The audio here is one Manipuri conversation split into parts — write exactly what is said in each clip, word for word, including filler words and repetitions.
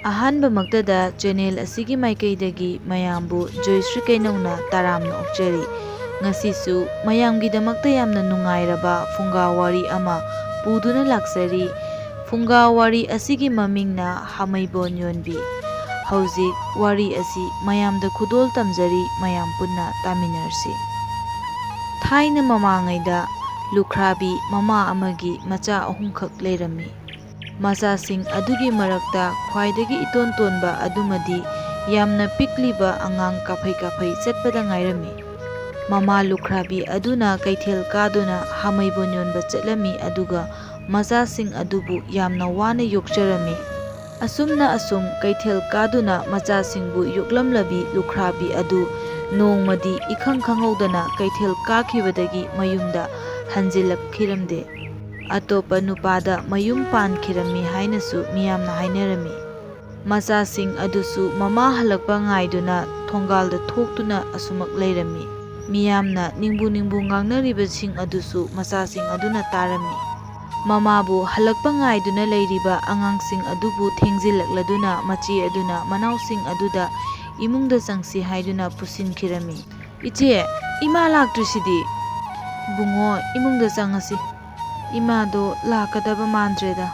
ꯑꯍꯥꯟꯕꯃꯛꯇꯗ channel ꯑꯁꯤꯒꯤ ꯃꯥꯏꯀꯩꯗꯒꯤ ꯃꯌꯥꯝꯕꯨ ꯖꯣꯏꯁ꯭ꯔꯤ ꯀꯩꯅꯧꯅ ꯇꯔꯥꯝꯅ ꯑꯣꯛꯆꯔꯤ꯫ ꯉꯁꯤꯁꯨ ꯃꯌꯥꯝꯒꯤꯗꯃꯛꯇ ꯌꯥꯝꯅ ꯅꯨꯡꯉꯥꯏꯔꯕ ꯐꯨꯡꯒꯥ ꯋꯥꯔꯤ ꯑꯃ ꯄꯨꯗꯨꯅ ꯂꯥꯛꯆꯔꯤ꯫ ꯐꯨꯡꯒꯥ ꯋꯥꯔꯤ ꯑꯁꯤꯒꯤ ꯃꯃꯤꯡꯅ ꯍꯥꯃꯩꯕꯣꯟ ꯌꯣꯟꯕꯤ꯫ ꯍꯧꯖꯤꯛ ꯋꯥꯔꯤ ꯑꯁꯤ ꯃꯌꯥꯝꯗ ꯈꯨꯗꯣꯜ ꯇꯝꯖꯔꯤ, ꯃꯌꯥꯝ ꯄꯨꯟꯅ ꯇꯥꯃꯤꯟꯅꯔꯁꯤ꯫ ꯊꯥꯏꯅ ꯃꯃꯥꯡꯉꯩꯗ ꯂꯨꯈ꯭ꯔꯥꯕꯤ ꯃꯃꯥ ꯑꯃꯒꯤ ꯃꯆꯥ ꯑꯍꯨꯝꯈꯛ ꯂꯩꯔꯝꯃꯤ꯫ ꯃꯆꯥꯁꯤꯡ ꯑꯗꯨꯒꯤ ꯃꯔꯛꯇ ꯈ꯭ꯋꯥꯏꯗꯒꯤ ꯏꯇꯣꯟ ꯇꯣꯟꯕ ꯑꯗꯨꯃꯗꯤ ꯌꯥꯝꯅ ꯄꯤꯛꯂꯤꯕ ꯑꯉꯥꯡ ꯀꯥꯐꯩ ꯀꯥꯐꯩ ꯆꯠꯄꯗ ꯉꯥꯏꯔꯝꯃꯤ꯫ ꯃꯃꯥ ꯂꯨꯈ꯭ꯔꯥꯕꯤ ꯑꯗꯨꯅ ꯀꯩꯊꯦꯜ ꯀꯥꯗꯨꯅ ꯍꯥꯃꯩꯕꯣꯟ ꯌꯣꯟꯕ ꯆꯠꯂꯝꯃꯤ, ꯑꯗꯨꯒ ꯃꯆꯥꯁꯤꯡ ꯑꯗꯨꯕꯨ ꯌꯥꯝꯅ ꯋꯥꯅ ꯌꯣꯛꯆꯔꯝꯃꯤ꯫ ꯑꯁꯨꯝꯅ ꯑꯁꯨꯝ ꯀꯩꯊꯦꯜ ꯀꯥꯗꯨꯅ ꯃꯆꯥꯁꯤꯡꯕꯨ ꯌꯣꯛꯂꯝꯂꯕꯤ ꯂꯨꯈ꯭ꯔꯥꯕꯤ ꯑꯗꯨ ꯅꯣꯡꯃꯗꯤ ꯏꯈꯪ ꯈꯪꯍꯧꯗꯅ ꯀꯩꯊꯦꯜ ꯀꯥꯈꯤꯕꯗꯒꯤ ꯃꯌꯨꯝꯗ ꯍꯟꯖꯤꯜꯂꯛꯈꯤꯔꯝꯗꯦ꯫ ꯑꯇꯣꯞꯄ ꯅꯨꯄꯥꯗ ꯃꯌꯨꯝ ꯄꯥꯟꯈꯤꯔꯝꯃꯤ ꯍꯥꯏꯅꯁꯨ ꯃꯤꯌꯥꯝꯅ ꯍꯥꯏꯅꯔꯝꯃꯤ꯫ ꯃꯆꯥꯁꯤꯡ ꯑꯗꯨꯁꯨ ꯃꯃꯥ ꯍꯜꯂꯛꯄ ꯉꯥꯏꯗꯨꯅ ꯊꯣꯡꯒꯥꯜꯗ ꯊꯣꯛꯇꯨꯅ ꯑꯁꯨꯃꯛ ꯂꯩꯔꯝꯃꯤ꯫ ꯃꯤꯌꯥꯝꯅ ꯅꯤꯡꯕꯨ ꯅꯤꯡꯕꯨ ꯉꯥꯡꯅꯔꯤꯕꯁꯤꯡ ꯑꯗꯨꯁꯨ ꯃꯆꯥꯁꯤꯡ ꯑꯗꯨꯅ ꯇꯥꯔꯝꯃꯤ꯫ ꯃꯃꯥꯕꯨ ꯍꯜꯂꯛꯄ ꯉꯥꯏꯗꯨꯅ ꯂꯩꯔꯤꯕ ꯑꯉꯥꯡꯁꯤꯡ ꯑꯗꯨꯕꯨ ꯊꯦꯡꯖꯤꯜꯂꯛꯂꯗꯨꯅ ꯃꯆꯦ ꯑꯗꯨꯅ ꯃꯅꯥꯎꯁꯤꯡ ꯑꯗꯨꯗ ꯏꯃꯨꯡꯗ ꯆꯪꯁꯤ ꯍꯥꯏꯗꯨꯅ ꯄꯨꯁꯤꯟꯈꯤꯔꯝꯃꯤ꯫ "ꯏꯆꯦ, ꯏꯃꯥ ꯂꯥꯛꯇ꯭ꯔꯤꯁꯤꯗꯤ?" "ꯕꯨꯡꯉꯣ, ꯏꯃꯨꯡꯗ ꯆꯪꯉꯁꯤ꯫ ꯏꯃꯥꯗꯣ ꯂꯥꯛꯀꯗꯕ ꯃꯥꯟꯗ꯭ꯔꯦꯗ꯫"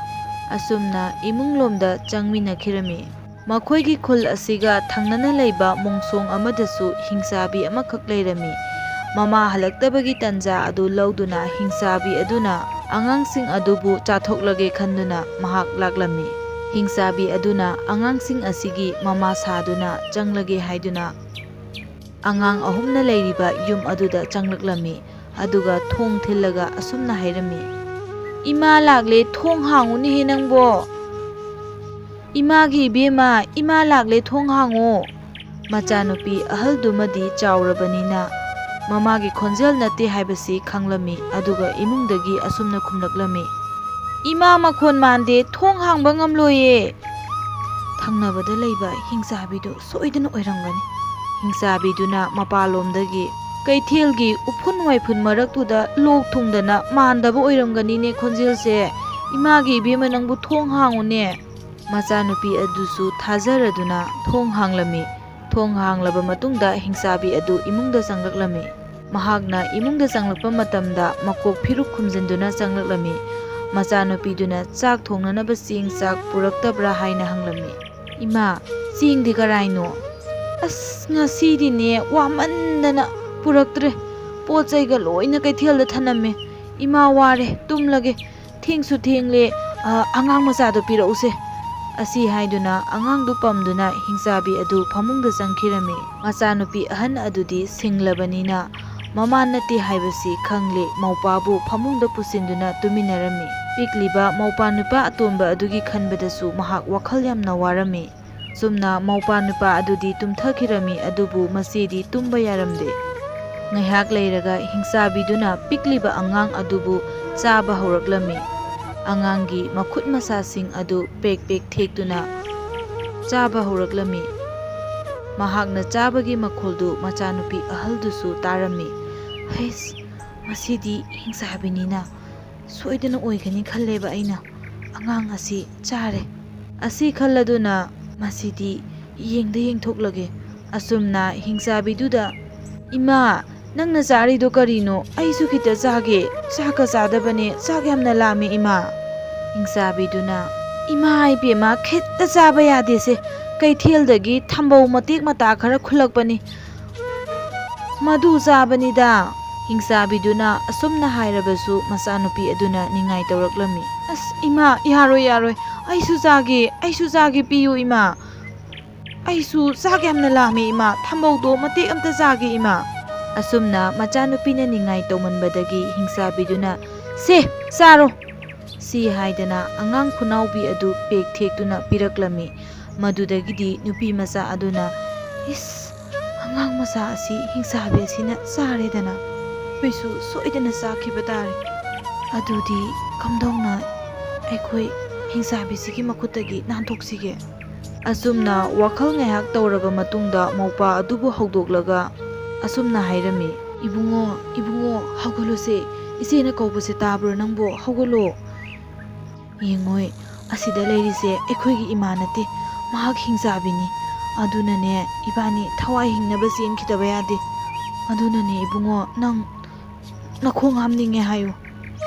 ꯑꯁꯨꯝꯅ ꯏꯃꯨꯡꯂꯣꯝꯗ ꯆꯪꯃꯤꯟꯅꯈꯤꯔꯝꯃꯤ꯫ ꯃꯈꯣꯏꯒꯤ ꯈꯨꯜ ꯑꯁꯤꯒ ꯊꯪꯅꯅ ꯂꯩꯕ ꯃꯣꯡꯁꯣꯡ ꯑꯃꯗꯁꯨ ꯍꯤꯡꯆꯥꯕꯤ ꯑꯃꯈꯛ ꯂꯩꯔꯝꯃꯤ꯫ ꯃꯃꯥ ꯍꯜꯂꯛꯇꯕꯒꯤ ꯇꯟꯖꯥ ꯑꯗꯨ ꯂꯧꯗꯨꯅ ꯍꯤꯡꯆꯥꯕꯤ ꯑꯗꯨꯅ ꯑꯉꯥꯡꯁꯤꯡ ꯑꯗꯨꯕꯨ ꯆꯥꯊꯣꯛꯂꯒꯦ ꯈꯟꯗꯨꯅ ꯃꯍꯥꯛ ꯂꯥꯛꯂꯝꯃꯤ꯫ ꯍꯤꯡꯆꯥꯕꯤ ꯑꯗꯨꯅ ꯑꯉꯥꯡꯁꯤꯡ ꯑꯁꯤꯒꯤ ꯃꯃꯥ ꯁꯥꯗꯨꯅ ꯆꯪꯂꯒꯦ ꯍꯥꯏꯗꯨꯅ ꯑꯉꯥꯡ ꯑꯍꯨꯝꯅ ꯂꯩꯔꯤꯕ ꯌꯨꯝ ꯑꯗꯨꯗ ꯆꯪꯂꯛꯂꯝꯃꯤ꯫ ꯑꯗꯨꯒ ꯊꯣꯡ ꯊꯤꯜꯂꯒ ꯑꯁꯨꯝꯅ ꯍꯥꯏꯔꯝꯃꯤ, "ꯏꯃꯥ ꯂꯥꯛꯂꯦ, ꯊꯣꯡ ꯍꯥꯡꯉꯨꯅꯦꯍꯦ ꯅꯪꯕꯣ! ꯏꯃꯥꯒꯤ ꯏꯕꯦꯝꯃ, ꯏꯃꯥ ꯂꯥꯛꯂꯦ, ꯊꯣꯡ ꯍꯥꯡꯉꯣ!" ꯃꯆꯥꯅꯨꯄꯤ ꯑꯍꯜꯗꯨꯃꯗꯤ ꯆꯥꯎꯔꯕꯅꯤꯅ ꯃꯃꯥꯒꯤ ꯈꯣꯟꯖꯦꯜ ꯅꯠꯇꯦ ꯍꯥꯏꯕꯁꯤ ꯈꯪꯂꯝꯃꯤ꯫ ꯑꯗꯨꯒ ꯏꯃꯨꯡꯗꯒꯤ ꯑꯁꯨꯝꯅ ꯈꯨꯝꯂꯛꯂꯝꯃꯤ, "ꯏꯃꯥ ꯃꯈꯣꯟ ꯃꯥꯟꯗꯦ, ꯊꯣꯡ ꯍꯥꯡꯕ ꯉꯝꯂꯣꯏꯌꯦ!" ꯊꯪꯅꯕꯗ ꯂꯩꯕ ꯍꯤꯡꯆꯥꯕꯤꯗꯨ ꯁꯣꯏꯗꯅ ꯑꯣꯏꯔꯝꯒꯅꯤ꯫ ꯍꯤꯡꯆꯥꯕꯤꯗꯨꯅ ꯃꯄꯥꯟꯂꯣꯝꯗꯒꯤ, "ꯀꯩꯊꯦꯜꯒꯤ ꯎꯐꯨꯟ ꯋꯥꯏꯐꯨꯟ ꯃꯔꯛꯇꯨꯗ ꯂꯣꯛ ꯊꯨꯡꯗꯅ ꯃꯥꯟꯗꯕ ꯑꯣꯏꯔꯝꯒꯅꯤꯅꯦ ꯈꯣꯟꯖꯦꯜꯁꯦ꯫ ꯏꯃꯥꯒꯤ ꯏꯕꯦꯝꯃ, ꯅꯪꯕꯨ ꯊꯣꯡ ꯍꯥꯡꯉꯨꯅꯦ!" ꯃꯆꯥꯅꯨꯄꯤ ꯑꯗꯨꯁꯨ ꯊꯥꯖꯔꯗꯨꯅ ꯊꯣꯡ ꯍꯥꯡꯂꯝꯃꯤ꯫ ꯊꯣꯡ ꯍꯥꯡꯂꯕ ꯃꯇꯨꯡꯗ ꯍꯤꯡꯆꯥꯕꯤ ꯑꯗꯨ ꯏꯃꯨꯡꯗ ꯆꯪꯂꯛꯂꯝꯃꯤ꯫ ꯃꯍꯥꯛꯅ ꯏꯃꯨꯡꯗ ꯆꯪꯂꯛꯄ ꯃꯇꯝꯗ ꯃꯀꯣꯛ ꯐꯤꯔꯨꯛ ꯈꯨꯝꯖꯤꯟꯗꯨꯅ ꯆꯪꯂꯛꯂꯝꯃꯤ꯫ ꯃꯆꯥꯅꯨꯄꯤꯗꯨꯅ ꯆꯥꯛ ꯊꯣꯡꯅꯅꯕ ꯆꯦꯡ ꯆꯥꯛ ꯄꯨꯔꯛꯇꯕ꯭ꯔꯥ ꯍꯥꯏꯅ ꯍꯪꯂꯝꯃꯤ꯫ "ꯏꯃꯥ, ꯆꯦꯡꯗꯤ ꯀꯔꯥꯏꯅꯣ?" "ꯑꯁ, ꯉꯁꯤꯗꯤꯅꯦ ꯋꯥꯃꯟꯗꯅ ꯄꯨꯔꯛꯇ꯭ꯔꯦ꯫ ꯄꯣꯠ ꯆꯩꯒ ꯂꯣꯏꯅ ꯀꯩꯊꯦꯜꯗ ꯊꯅꯝꯃꯦ꯫ ꯏꯃꯥ, ꯋꯥꯔꯦ, ꯇꯨꯝꯂꯒꯦ꯫ ꯊꯦꯡꯁꯨ ꯊꯦꯡꯂꯦ, ꯑ, ꯑꯉꯥꯡ ꯃꯆꯥꯗꯣ ꯄꯤꯔꯛꯎꯁꯦ"꯫ ꯑꯁꯤ ꯍꯥꯏꯗꯨꯅ ꯑꯉꯥꯡꯗꯨ ꯄꯝꯗꯨꯅ ꯍꯤꯡꯆꯥꯕꯤ ꯑꯗꯨ ꯐꯃꯨꯡꯗ ꯆꯪꯈꯤꯔꯝꯃꯤ꯫ ꯃꯆꯥꯅꯨꯄꯤ ꯑꯍꯟ ꯑꯗꯨꯗꯤ ꯁꯤꯡꯂꯕꯅꯤꯅ ꯃꯃꯥ ꯅꯠꯇꯦ ꯍꯥꯏꯕꯁꯤ ꯈꯪꯂꯦ, ꯃꯧꯄꯥꯕꯨ ꯐꯃꯨꯡꯗ ꯄꯨꯁꯤꯟꯗꯨꯅ ꯇꯨꯃꯤꯟꯅꯔꯝꯃꯤ꯫ ꯄꯤꯛꯂꯤꯕ ꯃꯧꯄꯥ ꯅꯨꯄꯥ ꯑꯇꯣꯟꯕ ꯑꯗꯨꯒꯤ ꯈꯟꯕꯗꯁꯨ ꯃꯍꯥꯛ ꯋꯥꯈꯜ ꯌꯥꯝꯅ ꯋꯥꯔꯝꯃꯤ꯫ ꯆꯨꯝꯅ ꯃꯧꯄꯥ ꯅꯨꯄꯥ ꯑꯗꯨꯗꯤ ꯇꯨꯝꯊꯈꯤꯔꯝꯃꯤ, ꯑꯗꯨꯕꯨ ꯃꯆꯦꯗꯤ ꯇꯨꯝꯕ ꯌꯥꯔꯝꯗꯦ꯫ ꯉꯥꯏꯍꯥꯛ ꯂꯩꯔꯒ ꯍꯤꯡꯆꯥꯕꯤꯗꯨꯅ ꯄꯤꯛꯂꯤꯕ ꯑꯉꯥꯡ ꯑꯗꯨꯕꯨ ꯆꯥꯕ ꯍꯧꯔꯛꯂꯝꯃꯤ꯫ ꯑꯉꯥꯡꯒꯤ ꯃꯈꯨꯠ ꯃꯁꯥꯁꯤꯡ ꯑꯗꯨ ꯄꯦꯛ ꯄꯦꯛ ꯊꯦꯛꯇꯨꯅ ꯆꯥꯕ ꯍꯧꯔꯛꯂꯝꯃꯤ꯫ ꯃꯍꯥꯛꯅ ꯆꯥꯕꯒꯤ ꯃꯈꯣꯜꯗꯨ ꯃꯆꯥꯅꯨꯄꯤ ꯑꯍꯜꯗꯨꯁꯨ ꯇꯥꯔꯝꯃꯤ꯫ "ꯍꯩꯁ, ꯃꯁꯤꯗꯤ ꯍꯤꯡꯆꯥꯕꯤꯅꯤꯅ ꯁꯣꯏꯗꯅ ꯑꯣꯏꯒꯅꯤ ꯈꯜꯂꯦꯕ ꯑꯩꯅ꯫ ꯑꯉꯥꯡ ꯑꯁꯤ ꯆꯥꯔꯦ"꯫ ꯑꯁꯤ ꯈꯜꯂꯗꯨꯅ, "ꯃꯁꯤꯗꯤ ꯌꯦꯡꯗ ꯌꯦꯡꯊꯣꯛꯂꯒꯦ"꯫ ꯑꯁꯨꯝꯅ ꯍꯤꯡꯆꯥꯕꯤꯗꯨꯗ, "ꯏꯃꯥ, ꯅꯪꯅ ꯆꯥꯔꯤꯗꯣ ꯀꯔꯤꯅꯣ? ꯑꯩꯁꯨ ꯈꯤꯇ ꯆꯥꯒꯦ꯫ ꯆꯥꯛꯀ ꯆꯥꯗꯕꯅꯦ, ꯆꯥꯛ ꯌꯥꯝꯅ ꯂꯥꯝꯃꯦ, ꯏꯃꯥ"꯫ ꯍꯤꯡꯆꯥꯕꯤꯗꯨꯅ, "ꯏꯃꯥ ꯏꯕꯦꯝꯃ, ꯈꯤꯇ ꯆꯥꯕ ꯌꯥꯗꯦꯁꯦ꯫ ꯀꯩꯊꯦꯜꯗꯒꯤ ꯊꯝꯕꯧ ꯃꯇꯦꯛ ꯃꯇꯥ ꯈꯔ ꯈꯨꯜꯂꯛꯄꯅꯤ꯫ ꯃꯗꯨ ꯆꯥꯕꯅꯤꯗ"꯫ ꯍꯤꯡꯆꯥꯕꯤꯗꯨꯅ ꯑꯁꯨꯝꯅ ꯍꯥꯏꯔꯕꯁꯨ ꯃꯆꯥꯅꯨꯄꯤ ꯑꯗꯨꯅ ꯅꯤꯡꯉꯥꯏ ꯇꯧꯔꯛꯂꯝꯃꯤ꯫ "ꯑꯁ ꯏꯃꯥ, ꯌꯥꯔꯣꯏ, ꯌꯥꯔꯣꯏ, ꯑꯩꯁꯨ ꯆꯥꯒꯦ, ꯑꯩꯁꯨ ꯆꯥꯒꯦ, ꯄꯤꯌꯨ ꯏꯃꯥ꯫ ꯑꯩꯁꯨ ꯆꯥꯛ ꯌꯥꯝꯅ ꯂꯥꯝꯃꯦ ꯏꯃꯥ, ꯊꯝꯕꯧꯗꯣ ꯃꯇꯦꯛ ꯑꯝꯇ ꯆꯥꯒꯦ ꯏꯃꯥ"꯫ ꯑꯁꯨꯝꯅ ꯃꯆꯥꯅꯨꯄꯤꯅ ꯅꯤꯡꯉꯥꯏ ꯇꯧꯃꯟꯕꯗꯒꯤ ꯍꯤꯡꯆꯥꯕꯤꯗꯨꯅ, "ꯁꯦ, ꯆꯥꯔꯣ"꯫ ꯁꯤ ꯍꯥꯏꯗꯅ ꯑꯉꯥꯡ ꯈꯨꯅꯥꯎꯕꯤ ꯑꯗꯨ ꯄꯦꯛ ꯊꯦꯛꯇꯨꯅ ꯄꯤꯔꯛꯂꯝꯃꯤ꯫ ꯃꯗꯨꯗꯒꯤꯗꯤ ꯅꯨꯄꯤ ꯃꯆꯥ ꯑꯗꯨꯅ, "ꯏꯁ, ꯑꯉꯥꯡ ꯃꯆꯥ ꯑꯁꯤ ꯍꯤꯡꯆꯥꯕꯤ ꯑꯁꯤꯅ ꯆꯥꯔꯦꯗꯅ, ꯑꯩꯈꯣꯏꯁꯨ ꯁꯣꯏꯗꯅ ꯆꯥꯈꯤꯕ ꯇꯥꯔꯦ꯫ ꯑꯗꯨꯗꯤ ꯀꯝꯗꯧꯅ ꯑꯩꯈꯣꯏ ꯍꯤꯡꯆꯥꯕꯤꯁꯤꯒꯤ ꯃꯈꯨꯠꯇꯒꯤ ꯅꯥꯟꯊꯣꯛꯁꯤꯒꯦ?" ꯑꯁꯨꯝꯅ ꯋꯥꯈꯜ ꯉꯥꯏꯍꯥꯛ ꯇꯧꯔꯕ ꯃꯇꯨꯡꯗ ꯃꯧꯄꯥ ꯑꯗꯨꯕꯨ ꯍꯧꯗꯣꯛꯂꯒ ꯑꯁꯨꯝꯅ ꯍꯥꯏꯔꯝꯃꯤ, "ꯏꯕꯨꯡꯉꯣ, ꯏꯕꯨꯡꯉꯣ, ꯍꯧꯒꯠꯂꯨꯁꯦ꯫ ꯏꯆꯦꯅ ꯀꯧꯕꯁꯦ ꯇꯥꯕ꯭ꯔꯣ ꯅꯪꯕꯣ? ꯍꯧꯒꯠꯂꯣ꯫ ꯌꯦꯡꯉꯣꯏ, "ꯑꯁꯤꯗ ꯂꯩꯔꯤꯁꯦ ꯑꯩꯈꯣꯏꯒꯤ ꯏꯃꯥ ꯅꯠꯇꯦ, ꯃꯍꯥꯛ ꯍꯤꯡꯆꯥꯕꯤꯅꯤ꯫ ꯑꯗꯨꯅꯅꯦ, ꯏꯕꯥꯅꯤ ꯊꯋꯥꯏ ꯍꯤꯡꯅꯕ ꯆꯦꯟꯈꯤꯗꯕ ꯌꯥꯗꯦ꯫ ꯑꯗꯨꯅꯅꯦ ꯏꯕꯨꯡꯉꯣ, ꯅꯪ ꯅꯈꯣꯡ ꯍꯥꯝꯅꯤꯡꯉꯦ ꯍꯥꯏꯌꯨ"꯫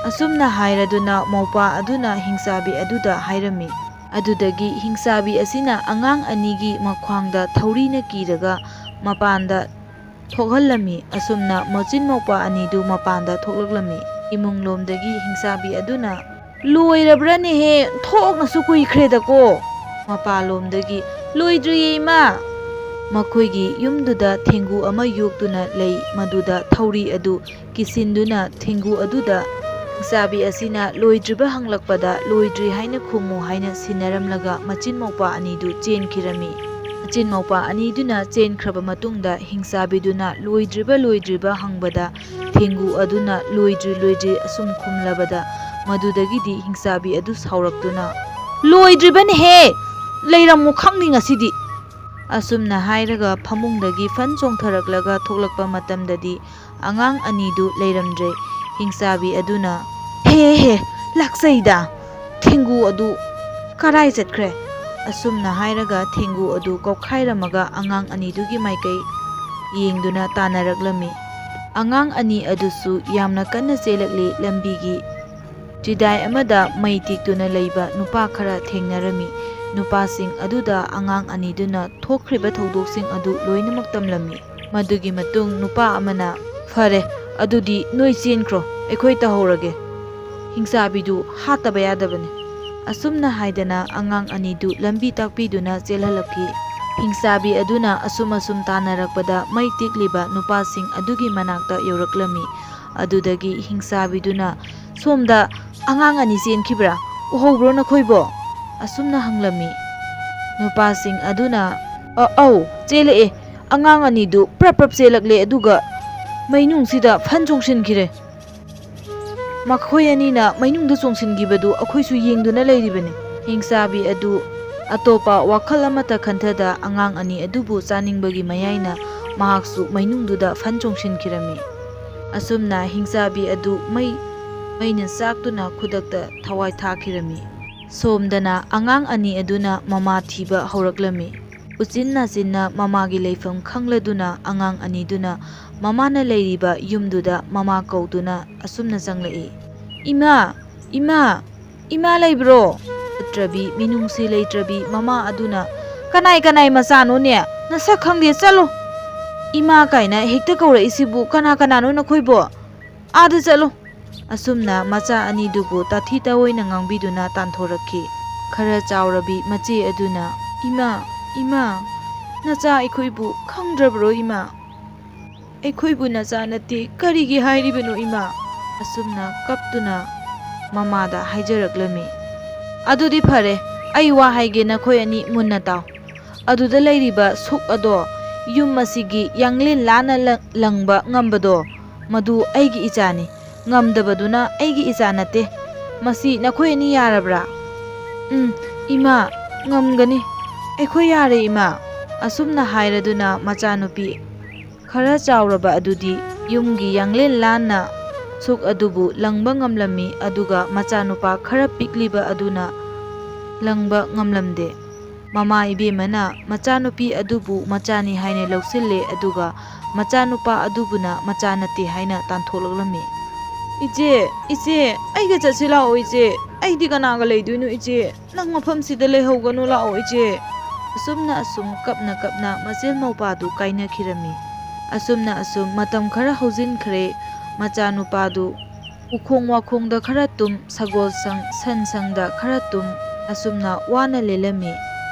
ꯑꯁꯨꯝꯅ ꯍꯥꯏꯔꯗꯨꯅ ꯃꯧꯄꯥ ꯑꯗꯨꯅ ꯍꯤꯡꯆꯥꯕꯤ ꯑꯗꯨꯗ ꯍꯥꯏꯔꯝꯃꯤ꯫ ꯑꯗꯨꯗꯒꯤ ꯍꯤꯡꯆꯥꯕꯤ ꯑꯁꯤꯅ ꯑꯉꯥꯡ ꯑꯅꯤꯒꯤ ꯃꯈ꯭ꯋꯥꯡꯗ ꯊꯧꯔꯤꯅ ꯀꯤꯔꯒ ꯃꯄꯥꯟꯗ ꯊꯣꯛꯍꯜꯂꯝꯃꯤ꯫ ꯑꯁꯨꯝꯅ ꯃꯆꯤꯟ ꯃꯧꯄꯥ ꯑꯅꯤꯗꯨ ꯃꯄꯥꯟꯗ ꯊꯣꯛꯂꯛꯂꯝꯃꯤ꯫ ꯏꯃꯨꯡꯂꯣꯝꯗꯒꯤ ꯍꯤꯡꯆꯥꯕꯤ ꯑꯗꯨꯅ, "ꯂꯣꯏꯔꯕ꯭ꯔꯅꯦꯍꯦ? ꯊꯣꯛꯅꯁꯨ ꯀꯨꯏꯈ꯭ꯔꯦꯗꯀꯣ"꯫ ꯃꯄꯥꯂꯣꯝꯗꯒꯤ, "ꯂꯣꯏꯗ꯭ꯔꯤꯌꯦ ꯏꯃꯥ"꯫ ꯃꯈꯣꯏꯒꯤ ꯌꯨꯝꯗꯨꯗ ꯊꯦꯡꯒꯨ ꯑꯃ ꯌꯣꯛꯇꯨꯅ ꯂꯩ, ꯃꯗꯨꯗ ꯊꯧꯔꯤ ꯑꯗꯨ ꯀꯤꯁꯤꯟꯗꯨꯅ ꯊꯦꯡꯒꯨ ꯑꯗꯨꯗ ꯍꯤꯡꯆꯥꯕꯤ ꯑꯁꯤꯅ ꯂꯣꯏꯗ꯭ꯔꯤꯕ ꯍꯪꯂꯛꯄꯗ, "ꯂꯣꯏꯗ꯭ꯔꯤ ꯍꯥꯏꯅ ꯈꯨꯝꯃꯨ" ꯍꯥꯏꯅ ꯁꯤꯟꯅꯔꯝꯂꯒ ꯃꯆꯤꯟ ꯃꯧꯄꯥ ꯑꯅꯤꯗꯨ ꯆꯦꯟꯈꯤꯔꯝꯃꯤ꯫ ꯃꯆꯤꯟ ꯃꯧꯄꯥ ꯑꯅꯤꯗꯨꯅ ꯆꯦꯟꯈ꯭ꯔꯕ ꯃꯇꯨꯡꯗ ꯍꯤꯡꯆꯥꯕꯤꯗꯨꯅ ꯂꯣꯏꯗ꯭ꯔꯤꯕ ꯂꯣꯏꯗ꯭ꯔꯤꯕ ꯍꯪꯕꯗ ꯊꯦꯡꯒꯨ ꯑꯗꯨꯅ "ꯂꯣꯏꯗ꯭ꯔꯤ, ꯂꯣꯏꯗ꯭ꯔꯤ" ꯑꯁꯨꯝ ꯈꯨꯝꯂꯕꯗ, ꯃꯗꯨꯗꯒꯤꯗꯤ ꯍꯤꯡꯆꯥꯕꯤ ꯑꯗꯨ ꯁꯥꯎꯔꯛꯇꯨꯅ, "ꯂꯣꯏꯗ꯭ꯔꯤꯕꯅꯦꯍꯦ! ꯂꯩꯔꯝꯃꯨ ꯈꯪꯅꯤ ꯉꯁꯤꯗꯤ!" ꯑꯁꯨꯝꯅ ꯍꯥꯏꯔꯒ ꯐꯃꯨꯡꯗꯒꯤ ꯐꯟ ꯆꯣꯡꯊꯔꯛꯂꯒ ꯊꯣꯛꯂꯛꯄ ꯃꯇꯝꯗꯗꯤ ꯑꯉꯥꯡ ꯑꯅꯤꯗꯨ ꯂꯩꯔꯝꯗ꯭ꯔꯦ꯫ ꯍꯤꯡꯆꯥꯕꯤ ꯑꯗꯨꯅ, "ꯍꯦ ꯍꯦ, ꯂꯥꯛꯆꯩꯗ! ꯊꯦꯡꯒꯨ ꯑꯗꯨ ꯀꯔꯥꯏ ꯆꯠꯈ꯭ꯔꯦ?" ꯑꯁꯨꯝꯅ ꯍꯥꯏꯔꯒ ꯊꯦꯡꯒꯨ ꯑꯗꯨ ꯀꯧꯈꯥꯏꯔꯝꯃꯒ ꯑꯉꯥꯡ ꯑꯅꯤꯗꯨꯒꯤ ꯃꯥꯏꯀꯩ ꯌꯦꯡꯗꯨꯅ ꯇꯥꯟꯅꯔꯛꯂꯝꯃꯤ꯫ ꯑꯉꯥꯡ ꯑꯅꯤ ꯑꯗꯨꯁꯨ ꯌꯥꯝꯅ ꯀꯟꯅ ꯆꯦꯜꯂꯛꯂꯤ꯫ ꯂꯝꯕꯤꯒꯤ ꯆꯤꯗꯥꯏ ꯑꯃꯗ ꯃꯩ ꯇꯤꯛꯇꯨꯅ ꯂꯩꯕ ꯅꯨꯄꯥ ꯈꯔ ꯊꯦꯡꯅꯔꯝꯃꯤ꯫ ꯅꯨꯄꯥꯁꯤꯡ ꯑꯗꯨꯗ ꯑꯉꯥꯡ ꯑꯅꯤꯗꯨꯅ ꯊꯣꯛꯈ꯭ꯔꯤꯕ ꯊꯧꯗꯣꯛꯁꯤꯡ ꯑꯗꯨ ꯂꯣꯏꯅꯃꯛ ꯇꯝꯂꯝꯃꯤ꯫ ꯃꯗꯨꯒꯤ ꯃꯇꯨꯡ ꯅꯨꯄꯥ ꯑꯃꯅ, "ꯐꯔꯦ, ꯑꯗꯨꯗꯤ ꯅꯣꯏ ꯆꯦꯟꯈ꯭ꯔꯣ, ꯑꯩꯈꯣꯏ ꯇꯧꯍꯧꯔꯒꯦ꯫ ꯍꯤꯡꯆꯥꯕꯤꯗꯨ ꯍꯥꯠꯇꯕ ꯌꯥꯗꯕꯅꯤ"꯫ ꯑꯁꯨꯝꯅ ꯍꯥꯏꯗꯅ ꯑꯉꯥꯡ ꯑꯅꯤꯗꯨ ꯂꯝꯕꯤ ꯇꯥꯛꯄꯤꯗꯨꯅ ꯆꯦꯜꯍꯜꯂꯛꯈꯤ꯫ ꯍꯤꯡꯆꯥꯕꯤ ꯑꯗꯨꯅ ꯑꯁꯨꯝ ꯑꯁꯨꯝ ꯇꯥꯟꯅꯔꯛꯄꯗ ꯃꯩ ꯇꯤꯛꯂꯤꯕ ꯅꯨꯄꯥꯁꯤꯡ ꯑꯗꯨꯒꯤ ꯃꯅꯥꯛꯇ ꯌꯧꯔꯛꯂꯝꯃꯤ꯫ ꯑꯗꯨꯗꯒꯤ ꯍꯤꯡꯆꯥꯕꯤꯗꯨꯅ, "ꯁꯣꯝꯗ ꯑꯉꯥꯡ ꯑꯅꯤ ꯆꯦꯟꯈꯤꯕ꯭ꯔꯥ? ꯎꯍꯧꯕ꯭ꯔꯣ ꯅꯈꯣꯏꯕꯣ?" ꯑꯁꯨꯝꯅ ꯍꯪꯂꯝꯃꯤ꯫ ꯅꯨꯄꯥꯁꯤꯡ ꯑꯗꯨꯅ, "ꯑ-, ꯑꯧ, ꯆꯦꯜꯂꯛꯑꯦ꯫ ꯑꯉꯥꯡ ꯑꯅꯤꯗꯨ ꯄ꯭ꯔꯞ ꯄ꯭ꯔꯞ ꯆꯦꯜꯂꯛꯂꯦ, ꯑꯗꯨꯒ ꯃꯩꯅꯨꯡꯁꯤꯗ ꯐꯟ ꯆꯣꯡꯁꯤꯟꯈꯤꯔꯦ꯫ ꯃꯈꯣꯏ ꯑꯅꯤꯅ ꯃꯩꯅꯨꯡꯗ ꯆꯣꯡꯁꯤꯟꯈꯤꯕꯗꯨ ꯑꯩꯈꯣꯏꯁꯨ ꯌꯦꯡꯗꯨꯅ ꯂꯩꯔꯤꯕꯅꯤ"꯫ ꯍꯤꯡꯆꯥꯕꯤ ꯑꯗꯨ ꯑꯇꯣꯞꯄ ꯋꯥꯈꯜ ꯑꯃꯠꯇ ꯈꯟꯊꯗ ꯑꯉꯥꯡ ꯑꯅꯤ ꯑꯗꯨꯕꯨ ꯆꯥꯅꯤꯡꯕꯒꯤ ꯃꯌꯥꯏꯅ ꯃꯍꯥꯛꯁꯨ ꯃꯩꯅꯨꯡꯗꯨꯗ ꯐꯟ ꯆꯣꯡꯁꯤꯟꯈꯤꯔꯝꯃꯤ꯫ ꯑꯁꯨꯝꯅ ꯍꯤꯡꯆꯥꯕꯤ ꯑꯗꯨ ꯃꯩ, ꯃꯩꯅ ꯆꯥꯛꯇꯨꯅ ꯈꯨꯗꯛꯇ ꯊꯋꯥꯏ ꯊꯥꯈꯤꯔꯝꯃꯤ꯫ ꯁꯣꯝꯗꯅ ꯑꯉꯥꯡ ꯑꯅꯤ ꯑꯗꯨꯅ ꯃꯃꯥ ꯊꯤꯕ ꯍꯧꯔꯛꯂꯝꯃꯤ꯫ ꯎꯆꯤꯟ ꯅꯥꯆꯤꯟꯅ ꯃꯃꯥꯒꯤ ꯂꯩꯐꯝ ꯈꯪꯂꯗꯨꯅ ꯑꯉꯥꯡ ꯑꯅꯤꯗꯨꯅ ꯃꯃꯥꯅ ꯂꯩꯔꯤꯕ ꯌꯨꯝꯗꯨꯗ ꯃꯃꯥ ꯀꯧꯗꯨꯅ ꯑꯁꯨꯝꯅ ꯆꯪꯂꯛꯏ, "ꯏꯃꯥ! ꯏꯃꯥ! ꯏꯃꯥ ꯂꯩꯕ꯭ꯔꯣ?" ꯅꯠꯇ꯭ꯔꯕꯤ ꯃꯤꯅꯨꯡꯁꯤ ꯂꯩꯇ꯭ꯔꯕꯤ ꯃꯃꯥ ꯑꯗꯨꯅ, "ꯀꯅꯥꯏ ꯀꯅꯥꯏ ꯃꯆꯥꯅꯣꯅꯦ? ꯅꯁꯛ ꯈꯪꯗꯦ, ꯆꯠꯂꯣ! ꯏꯃꯥ ꯀꯥꯏꯅ ꯍꯦꯛꯇ ꯀꯧꯔꯛꯏꯁꯤꯕꯨ ꯀꯅꯥ ꯀꯅꯥꯅꯣ ꯅꯈꯣꯏꯕꯣ? ꯑꯥꯗ ꯆꯠꯂꯣ!" ꯑꯁꯨꯝꯅ ꯃꯆꯥ ꯑꯅꯤꯗꯨꯕꯨ ꯇꯥꯊꯤ ꯇꯥꯑꯣꯏꯅ ꯉꯥꯡꯕꯤꯗꯨꯅ ꯇꯥꯟꯊꯣꯔꯛꯈꯤ꯫ ꯈꯔ ꯆꯥꯎꯔꯕꯤ ꯃꯆꯦ ꯑꯗꯨꯅ, "ꯏꯃꯥ, ꯏꯃꯥ, ꯅꯆꯥ ꯑꯩꯈꯣꯏꯕꯨ ꯈꯪꯗ꯭ꯔꯕ꯭ꯔꯣ ꯏꯃꯥ? ꯑꯩꯈꯣꯏꯕꯨ ꯅꯆꯥ ꯅꯠꯇꯦ ꯀꯔꯤꯒꯤ ꯍꯥꯏꯔꯤꯕꯅꯣ ꯏꯃꯥ?" ꯑꯁꯨꯝꯅ ꯀꯞꯇꯨꯅ ꯃꯃꯥꯗ ꯍꯥꯏꯖꯔꯛꯂꯝꯃꯤ꯫ "ꯑꯗꯨꯗꯤ ꯐꯔꯦ, ꯑꯩ ꯋꯥ ꯍꯥꯏꯒꯦ, ꯅꯈꯣꯏ ꯑꯅꯤ ꯃꯨꯟꯅ ꯇꯥꯎ꯫ ꯑꯗꯨꯗ ꯂꯩꯔꯤꯕ ꯁꯨꯛ ꯑꯗꯣ, ꯌꯨꯝ ꯑꯁꯤꯒꯤ ꯌꯥꯡꯂꯦꯟ ꯂꯥꯟꯅ ꯂ-, ꯂꯪꯕ ꯉꯝꯕꯗꯣ, ꯃꯗꯨ ꯑꯩꯒꯤ ꯏꯆꯥꯅꯤ꯫ ꯉꯝꯗꯕꯗꯨꯅ ꯑꯩꯒꯤ ꯏꯆꯥ ꯅꯠꯇꯦ꯫ ꯃꯁꯤ ꯅꯈꯣꯏ ꯑꯅꯤ ꯌꯥꯔꯕ꯭ꯔꯥ?" "ꯎꯝ, ꯏꯃꯥ, ꯉꯝꯒꯅꯤ꯫ ꯑꯩꯈꯣꯏ ꯌꯥꯔꯦ, ꯏꯃꯥ꯫" ꯑꯁꯨꯝꯅ ꯍꯥꯏꯔꯗꯨꯅ ꯃꯆꯥꯅꯨꯄꯤ ꯈꯔ ꯆꯥꯎꯔꯕ ꯑꯗꯨꯗꯤ ꯌꯨꯝꯒꯤ ꯌꯥꯡꯂꯦꯟ ꯂꯥꯟꯅ ꯁꯨꯛ ꯑꯗꯨꯕꯨ ꯂꯪꯕ ꯉꯝꯂꯝꯃꯤ, ꯑꯗꯨꯒ ꯃꯆꯥꯅꯨꯄꯥ ꯈꯔ ꯄꯤꯛꯂꯤꯕ ꯑꯗꯨꯅ ꯂꯪꯕ ꯉꯝꯂꯝꯗꯦ꯫ ꯃꯃꯥ ꯏꯕꯦꯝꯃꯅ ꯃꯆꯥꯅꯨꯄꯤ ꯑꯗꯨꯕꯨ ꯃꯆꯥꯅꯤ ꯍꯥꯏꯅ ꯂꯧꯁꯤꯜꯂꯦ, ꯑꯗꯨꯒ ꯃꯆꯥꯅꯨꯄꯥ ꯑꯗꯨꯕꯨꯅ ꯃꯆꯥ ꯅꯠꯇꯦ ꯍꯥꯏꯅ ꯇꯥꯟꯊꯣꯛꯂꯛꯂꯝꯃꯤ꯫ "ꯏꯆꯦ, ꯏꯆꯦ, ꯑꯩꯒ ꯆꯠꯁꯤ ꯂꯥꯛꯑꯣ ꯏꯆꯦ꯫ ꯑꯩꯗꯤ ꯀꯅꯥꯒ ꯂꯩꯗꯣꯏꯅꯣ ꯏꯆꯦ? ꯅꯪ ꯃꯐꯝꯁꯤꯗ ꯂꯩꯍꯧꯒꯅꯨ, ꯂꯥꯛꯑꯣ ꯏꯆꯦ꯫" ꯑꯁꯨꯝꯅ ꯑꯁꯨꯝ ꯀꯞꯅ ꯀꯞꯅ ꯃꯆꯦꯜ ꯃꯧꯄꯥꯗꯨ ꯀꯥꯏꯅꯈꯤꯔꯝꯃꯤ꯫ ꯑꯁꯨꯝꯅ ꯑꯁꯨꯝ ꯃꯇꯝ ꯈꯔ ꯍꯧꯖꯤꯟꯈ꯭ꯔꯦ꯫ ꯃꯆꯥꯅꯨꯄꯥꯗꯨ ꯎꯈꯣꯡ ꯋꯥꯈꯣꯡꯗ ꯈꯔ ꯇꯨꯝ, ꯁꯒꯣꯜ ꯁꯪ, ꯁꯟ ꯁꯪꯗ ꯈꯔ ꯇꯨꯝ, ꯑꯁꯨꯝꯅ ꯋꯥꯅ ꯂꯦꯜꯂꯝꯃꯤ꯫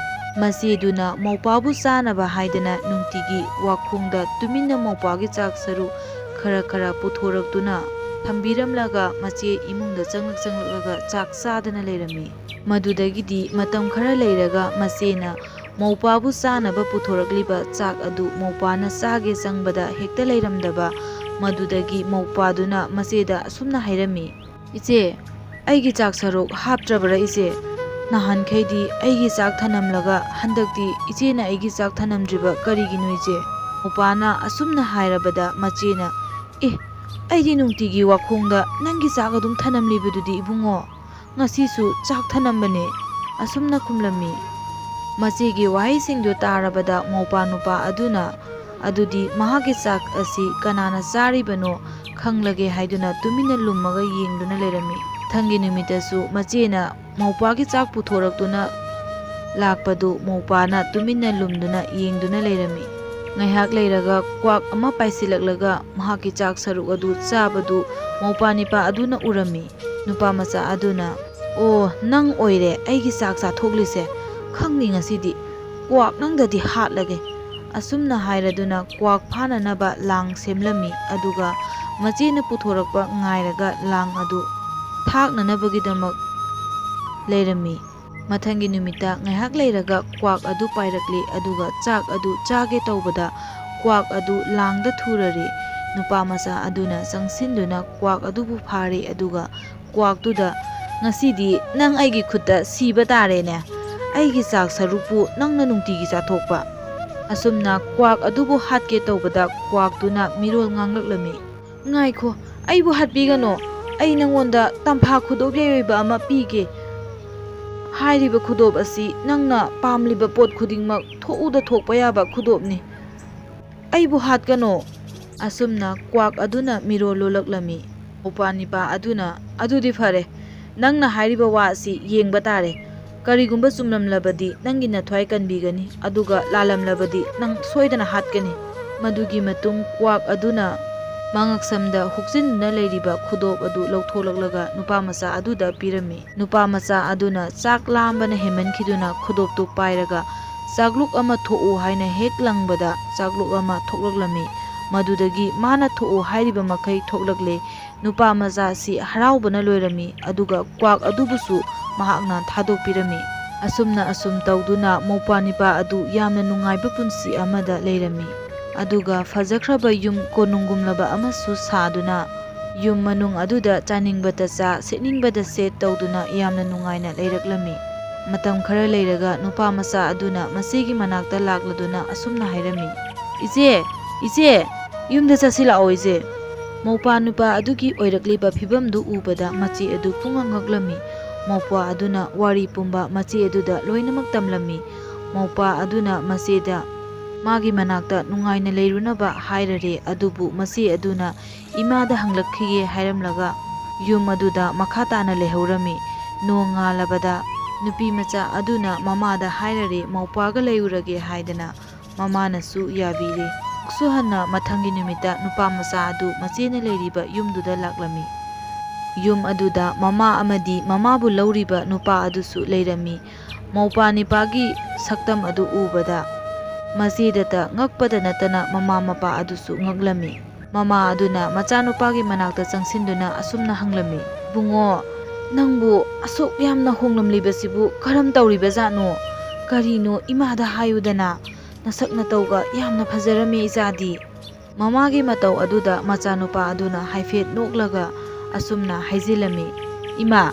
ꯃꯆꯦꯗꯨꯅ ꯃꯧꯄꯥꯕꯨ ꯆꯥꯅꯕ ꯍꯥꯏꯗꯅ ꯅꯨꯡꯇꯤꯒꯤ ꯋꯥꯈꯣꯡꯗ ꯇꯨꯃꯤꯟꯅ ꯃꯧꯄꯥꯒꯤ ꯆꯥꯛ ꯁꯔꯨꯛ ꯈꯔ ꯈꯔ ꯄꯨꯊꯣꯔꯛꯇꯨꯅ ꯊꯝꯕꯤꯔꯝꯂꯒ ꯃꯆꯦ ꯏꯃꯨꯡꯗ ꯆꯪꯂꯛ ꯆꯪꯂꯛꯂꯒ ꯆꯥꯛ ꯆꯥꯗꯅ ꯂꯩꯔꯝꯃꯤ꯫ ꯃꯗꯨꯗꯒꯤꯗꯤ ꯃꯇꯝ ꯈꯔ ꯂꯩꯔꯒ ꯃꯆꯦꯅ ꯃꯧꯄꯥꯕꯨ ꯆꯥꯅꯕ ꯄꯨꯊꯣꯔꯛꯂꯤꯕ ꯆꯥꯛ ꯑꯗꯨ ꯃꯧꯄꯥꯅ ꯆꯥꯒꯦ ꯆꯪꯕꯗ ꯍꯦꯛꯇ ꯂꯩꯔꯝꯗꯕ꯫ ꯃꯗꯨꯗꯒꯤ ꯃꯧꯄꯥꯗꯨꯅ ꯃꯆꯦꯗ ꯑꯁꯨꯝꯅ ꯍꯥꯏꯔꯝꯃꯤ, "ꯏꯆꯦ, ꯑꯩꯒꯤ ꯆꯥꯛ ꯁꯔꯨꯛ ꯍꯥꯞꯇ꯭ꯔꯕꯔꯥ ꯏꯆꯦ? ꯅꯍꯥꯟꯈꯩꯗꯤ ꯑꯩꯒꯤ ꯆꯥꯛ ꯊꯅꯝꯂꯒ ꯍꯟꯗꯛꯇꯤ ꯏꯆꯦꯅ ꯑꯩꯒꯤ ꯆꯥꯛ ꯊꯅꯝꯗ꯭ꯔꯤꯕ ꯀꯔꯤꯒꯤꯅꯣ ꯏꯆꯦ?" ꯃꯧꯄꯥꯅ ꯑꯁꯨꯝꯅ ꯍꯥꯏꯔꯕꯗ ꯃꯆꯦꯅ, "ꯑꯦ, ꯑꯩꯗꯤ ꯅꯨꯡꯇꯤꯒꯤ ꯋꯥꯈꯣꯡꯗ ꯅꯪꯒꯤ ꯆꯥꯛ ꯑꯗꯨꯝ ꯊꯅꯝꯂꯤꯕꯗꯨꯗꯤ ꯏꯕꯨꯡꯉꯣ꯫ ꯉꯁꯤꯁꯨ ꯆꯥꯛ ꯊꯅꯝꯕꯅꯦ," ꯑꯁꯨꯝꯅ ꯈꯨꯝꯂꯝꯃꯤ꯫ ꯃꯆꯦꯒꯤ ꯋꯥꯍꯩꯁꯤꯡꯗꯨ ꯇꯥꯔꯕꯗ ꯃꯧꯄꯥ ꯅꯨꯄꯥ ꯑꯗꯨꯅ, "ꯑꯗꯨꯗꯤ ꯃꯍꯥꯛꯀꯤ ꯆꯥꯛ ꯑꯁꯤ ꯀꯅꯥꯅ ꯆꯥꯔꯤꯕꯅꯣ ꯈꯪꯂꯒꯦ" ꯍꯥꯏꯗꯨꯅ ꯇꯨꯃꯤꯟꯅ ꯂꯨꯝꯃꯒ ꯌꯦꯡꯗꯨꯅ ꯂꯩꯔꯝꯃꯤ꯫ ꯃꯊꯪꯒꯤ ꯅꯨꯃꯤꯠꯇꯁꯨ ꯃꯆꯦꯅ ꯃꯧꯄꯥꯒꯤ ꯆꯥꯛ ꯄꯨꯊꯣꯔꯛꯇꯨꯅ ꯂꯥꯛꯄꯗꯨ ꯃꯧꯄꯥꯅ ꯇꯨꯃꯤꯟꯅ ꯂꯨꯝꯗꯨꯅ ꯌꯦꯡꯗꯨꯅ ꯂꯩꯔꯝꯃꯤ꯫ ꯉꯥꯏꯍꯥꯛ ꯂꯩꯔꯒ ꯀ꯭ꯋꯥꯛ ꯑꯃ ꯄꯥꯏꯁꯤꯜꯂꯛꯂꯒ ꯃꯍꯥꯛꯀꯤ ꯆꯥꯛ ꯁꯔꯨꯛ ꯑꯗꯨ ꯆꯥꯕꯗꯨ ꯃꯧꯄꯥ ꯅꯤꯄꯥ ꯑꯗꯨꯅ ꯎꯔꯝꯃꯤ꯫ ꯅꯨꯄꯥ ꯃꯆꯥ ꯑꯗꯨꯅ, "ꯑꯣ, ꯅꯪ ꯑꯣꯏꯔꯦ ꯑꯩꯒꯤ ꯆꯥꯛ ꯆꯥꯊꯣꯛꯂꯤꯁꯦ꯫ ꯈꯪꯅꯤ ꯉꯁꯤꯗꯤ꯫ ꯀ꯭ꯋꯥꯛ, ꯅꯪꯗꯗꯤ ꯍꯥꯠꯂꯒꯦ꯫" ꯑꯁꯨꯝꯅ ꯍꯥꯏꯔꯗꯨꯅ ꯀ꯭ꯋꯥꯛ ꯐꯥꯅꯅꯕ ꯂꯥꯡ ꯁꯦꯝꯂꯝꯃꯤ꯫ ꯑꯗꯨꯒ ꯃꯆꯦꯅ ꯄꯨꯊꯣꯔꯛꯄ ꯉꯥꯏꯔꯒ ꯂꯥꯡ ꯑꯗꯨ ꯊꯥꯛꯅꯅꯕꯒꯤꯗꯃꯛ ꯂꯩꯔꯝꯃꯤ꯫ ꯃꯊꯪꯒꯤ ꯅꯨꯃꯤꯠꯇ ꯉꯥꯏꯍꯥꯛ ꯂꯩꯔꯒ ꯀ꯭ꯋꯥꯛ ꯑꯗꯨ ꯄꯥꯏꯔꯛꯂꯤ, ꯑꯗꯨꯒ ꯆꯥꯛ ꯑꯗꯨ ꯆꯥꯒꯦ ꯇꯧꯕꯗ ꯀ꯭ꯋꯥꯛ ꯑꯗꯨ ꯂꯥꯡꯗ ꯊꯨꯔꯔꯦ꯫ ꯅꯨꯄꯥ ꯃꯆꯥ ꯑꯗꯨꯅ ꯆꯪꯁꯤꯟꯗꯨꯅ ꯀ꯭ꯋꯥꯛ ꯑꯗꯨꯕꯨ ꯐꯥꯔꯦ, ꯑꯗꯨꯒ ꯀ꯭ꯋꯥꯛꯇꯨꯗ, "ꯉꯁꯤꯗꯤ ꯅꯪ ꯑꯩꯒꯤ ꯈꯨꯠꯇ ꯁꯤꯕ ꯇꯥꯔꯦꯅꯦ, ꯑꯩꯒꯤ ꯆꯥꯛ ꯁꯔꯨꯛꯄꯨ ꯅꯪꯅ ꯅꯨꯡꯇꯤꯒꯤ ꯆꯥꯊꯣꯛꯄ꯫" ꯑꯁꯨꯝꯅ ꯀ꯭ꯋꯥꯛ ꯑꯗꯨꯕꯨ ꯍꯥꯠꯀꯦ ꯇꯧꯕꯗ ꯀ꯭ꯋꯥꯛꯇꯨꯅ ꯃꯤꯔꯣꯜ ꯉꯥꯡꯂꯛꯂꯝꯃꯤ꯫ "ꯉꯥꯏꯈꯣ, ꯑꯩꯕꯨ ꯍꯥꯠꯄꯤꯒꯅꯣ꯫ ꯑꯩ ꯅꯪꯉꯣꯟꯗ ꯇꯝꯐꯥ ꯈꯨꯗꯣꯞ ꯌꯩ ꯑꯣꯏꯕ ꯑꯃ ꯄꯤꯒꯦ꯫ ꯍꯥꯏꯔꯤꯕ ꯈꯨꯗꯣꯞ ꯑꯁꯤ ꯅꯪꯅ ꯄꯥꯝꯂꯤꯕ ꯄꯣꯠ ꯈꯨꯗꯤꯡꯃꯛ ꯊꯣꯛꯎꯗ ꯊꯣꯛꯄ ꯌꯥꯕ ꯈꯨꯗꯣꯞꯅꯤ꯫ ꯑꯩꯕꯨ ꯍꯥꯠꯀꯅꯣ꯫" ꯑꯁꯨꯝꯅ ꯀ꯭ꯋꯥꯛ ꯑꯗꯨꯅ ꯃꯤꯔꯣꯜ ꯂꯣꯜꯂꯛꯂꯝꯃꯤ꯫ ꯃꯧꯄꯥ ꯅꯤꯄꯥ ꯑꯗꯨꯅ, "ꯑꯗꯨꯗꯤ ꯐꯔꯦ, ꯅꯪꯅ ꯍꯥꯏꯔꯤꯕ ꯋꯥ ꯑꯁꯤ ꯌꯦꯡꯕ ꯇꯥꯔꯦ꯫ ꯀꯔꯤꯒꯨꯝꯕ ꯆꯨꯝꯂꯝꯂꯕꯗꯤ ꯅꯪꯒꯤ ꯅꯊ꯭ꯋꯥꯏ ꯀꯟꯕꯤꯒꯅꯤ, ꯑꯗꯨꯒ ꯂꯥꯜꯂꯝꯂꯕꯗꯤ ꯅꯪ ꯁꯣꯏꯗꯅ ꯍꯥꯠꯀꯅꯤ꯫" ꯃꯗꯨꯒꯤ ꯃꯇꯨꯡ ꯀ꯭ꯋꯥꯛ ꯑꯗꯨꯅ ꯃꯉꯛꯁꯝꯗ ꯍꯨꯛꯆꯤꯟꯗꯨꯅ ꯂꯩꯔꯤꯕ ꯈꯨꯗꯣꯞ ꯑꯗꯨ ꯂꯧꯊꯣꯛꯂꯛꯂꯒ ꯅꯨꯄꯥ ꯃꯆꯥ ꯑꯗꯨꯗ ꯄꯤꯔꯝꯃꯤ꯫ ꯅꯨꯄꯥ ꯃꯆꯥ ꯑꯗꯨꯅ ꯆꯥꯛ ꯂꯥꯝꯕꯅ ꯍꯦꯟꯃꯟꯈꯤꯗꯨꯅ ꯈꯨꯗꯣꯞꯇꯨ ꯄꯥꯏꯔꯒ "ꯆꯥꯛꯂꯨꯛ ꯑꯃ ꯊꯣꯛꯎ" ꯍꯥꯏꯅ ꯍꯦꯛ ꯂꯪꯕꯗ ꯆꯥꯛꯂꯨꯛ ꯑꯃ ꯊꯣꯛꯂꯛꯂꯝꯃꯤ꯫ ꯃꯗꯨꯗꯒꯤ ꯃꯥꯅ ꯊꯣꯛꯎ ꯍꯥꯏꯔꯤꯕ ꯃꯈꯩ ꯊꯣꯛꯂꯛꯂꯦ꯫ ꯅꯨꯄꯥ ꯃꯆꯥ ꯑꯁꯤ ꯍꯔꯥꯎꯕꯅ ꯂꯣꯏꯔꯝꯃꯤ, ꯑꯗꯨꯒ ꯀ꯭ꯋꯥꯛ ꯑꯗꯨꯕꯨꯁꯨ ꯃꯍꯥꯛꯅ ꯊꯥꯗꯣꯛꯄꯤꯔꯝꯃꯤ꯫ ꯑꯁꯨꯝꯅ ꯑꯁꯨꯝ ꯇꯧꯗꯨꯅ ꯃꯧꯄ꯭ꯋꯥ ꯅꯤꯄꯥ ꯑꯗꯨ ꯌꯥꯝꯅ ꯅꯨꯡꯉꯥꯏꯕ ꯄꯨꯟꯁꯤ ꯑꯃꯗ ꯂꯩꯔꯝꯃꯤ꯫ ꯑꯗꯨꯒ ꯐꯖꯈ꯭ꯔꯕ ꯌꯨꯝ ꯀꯣꯅꯨꯡꯒꯨꯝꯂꯕ ꯑꯃꯁꯨ ꯁꯥꯗꯨꯅ ꯌꯨꯝ ꯃꯅꯨꯡ ꯑꯗꯨꯗ ꯆꯥꯅꯤꯡꯕꯇ ꯆꯥ, ꯁꯦꯠꯅꯤꯡꯕꯇ ꯁꯦꯠ ꯇꯧꯗꯨꯅ ꯌꯥꯝꯅ ꯅꯨꯡꯉꯥꯏꯅ ꯂꯩꯔꯛꯂꯝꯃꯤ꯫ ꯃꯇꯝ ꯈꯔ ꯂꯩꯔꯒ ꯅꯨꯄꯥ ꯃꯆꯥ ꯑꯗꯨꯅ ꯃꯆꯦꯒꯤ ꯃꯅꯥꯛꯇ ꯂꯥꯛꯂꯗꯨꯅ ꯑꯁꯨꯝꯅ ꯍꯥꯏꯔꯝꯃꯤ, "ꯏꯆꯦ, ꯏꯆꯦ, ꯌꯨꯝꯗ ꯆꯠꯁꯤꯜꯂꯛꯑꯣ ꯏꯆꯦ꯫" ꯃꯧꯄꯥ ꯅꯨꯄꯥ ꯑꯗꯨꯒꯤ ꯑꯣꯏꯔꯛꯂꯤꯕ ꯐꯤꯕꯝꯗꯨ ꯎꯕꯗ ꯃꯆꯦ ꯑꯗꯨ ꯄꯨꯡꯉꯛ ꯉꯛꯂꯝꯃꯤ꯫ ꯃꯧꯄ꯭ꯋꯥ ꯑꯗꯨꯅ ꯋꯥꯔꯤ ꯄꯨꯝꯕ ꯃꯆꯦ ꯑꯗꯨꯗ ꯂꯣꯏꯅꯃꯛ ꯇꯝꯂꯝꯃꯤ꯫ ꯃꯧꯄ꯭ꯋꯥ ꯑꯗꯨꯅ ꯃꯆꯦꯗ ꯃꯥꯒꯤ ꯃꯅꯥꯛꯇ ꯅꯨꯡꯉꯥꯏꯅ ꯂꯩꯔꯨꯅꯕ ꯍꯥꯏꯔꯔꯦ, ꯑꯗꯨꯕꯨ ꯃꯆꯦ ꯑꯗꯨꯅ ꯏꯃꯥꯗ ꯍꯪꯂꯛꯈꯤꯒꯦ ꯍꯥꯏꯔꯝꯂꯒ ꯌꯨꯝ ꯑꯗꯨꯗ ꯃꯈꯥ ꯇꯥꯅ ꯂꯩꯍꯧꯔꯝꯃꯤ꯫ ꯅꯣꯡꯉꯥꯜꯂꯕꯗ ꯅꯨꯄꯤ ꯃꯆꯥ ꯑꯗꯨꯅ ꯃꯃꯥꯗ ꯍꯥꯏꯔꯔꯦ, ꯃꯧꯄ꯭ꯋꯥꯒ ꯂꯩꯔꯨꯔꯒꯦ ꯍꯥꯏꯗꯅ ꯃꯃꯥꯅꯁꯨ ꯌꯥꯕꯤꯔꯦ꯫ ꯑꯃꯨꯛꯁꯨ ꯍꯟꯅ ꯃꯊꯪꯒꯤ ꯅꯨꯃꯤꯠꯇ ꯅꯨꯄꯥ ꯃꯆꯥ ꯑꯗꯨ ꯃꯆꯦꯅ ꯂꯩꯔꯤꯕ ꯌꯨꯝꯗꯨꯗ ꯂꯥꯛꯂꯝꯃꯤ꯫ ꯌꯨꯝ ꯑꯗꯨꯗ ꯃꯃꯥ ꯑꯃꯗꯤ ꯃꯃꯥꯕꯨ ꯂꯧꯔꯤꯕ ꯅꯨꯄꯥ ꯑꯗꯨꯁꯨ ꯂꯩꯔꯝꯃꯤ꯫ ꯃꯧꯄꯥ ꯅꯤꯄꯥꯒꯤ ꯁꯛꯇꯝ ꯑꯗꯨ ꯎꯕꯗ ꯃꯆꯦꯗꯇ ꯉꯛꯄꯗ ꯅꯠꯇꯅ ꯃꯃꯥ ꯃꯄꯥ ꯑꯗꯨꯁꯨ ꯉꯛꯂꯝꯃꯤ꯫ ꯃꯃꯥ ꯑꯗꯨꯅ ꯃꯆꯥꯅꯨꯄꯥꯒꯤ ꯃꯅꯥꯛꯇ ꯆꯪꯁꯤꯟꯗꯨꯅ ꯑꯁꯨꯝꯅ ꯍꯪꯂꯝꯃꯤ, "ꯏꯕꯨꯡꯉꯣ, ꯅꯪꯕꯨ ꯑꯁꯨꯛ ꯌꯥꯝꯅ ꯍꯣꯡꯂꯝꯂꯤꯕꯁꯤꯕꯨ ꯀꯔꯝ ꯇꯧꯔꯤꯕꯖꯥꯠꯅꯣ? ꯀꯔꯤꯅꯣ, ꯏꯃꯥꯗ ꯍꯥꯏꯌꯨꯗꯅ꯫ ꯅꯁꯛ ꯅꯇꯧꯒ ꯌꯥꯝꯅ ꯐꯖꯔꯝꯃꯤ ꯏꯆꯥꯗꯤ꯫" ꯃꯃꯥꯒꯤ ꯃꯇꯧ ꯑꯗꯨꯗ ꯃꯆꯥꯅꯨꯄꯥ ꯑꯗꯨꯅ ꯍꯥꯏꯐꯦꯠ ꯅꯣꯛꯂꯒ ꯑꯁꯨꯝꯅ ꯍꯥꯏꯖꯤꯜꯂꯝꯃꯤ, "ꯏꯃꯥ,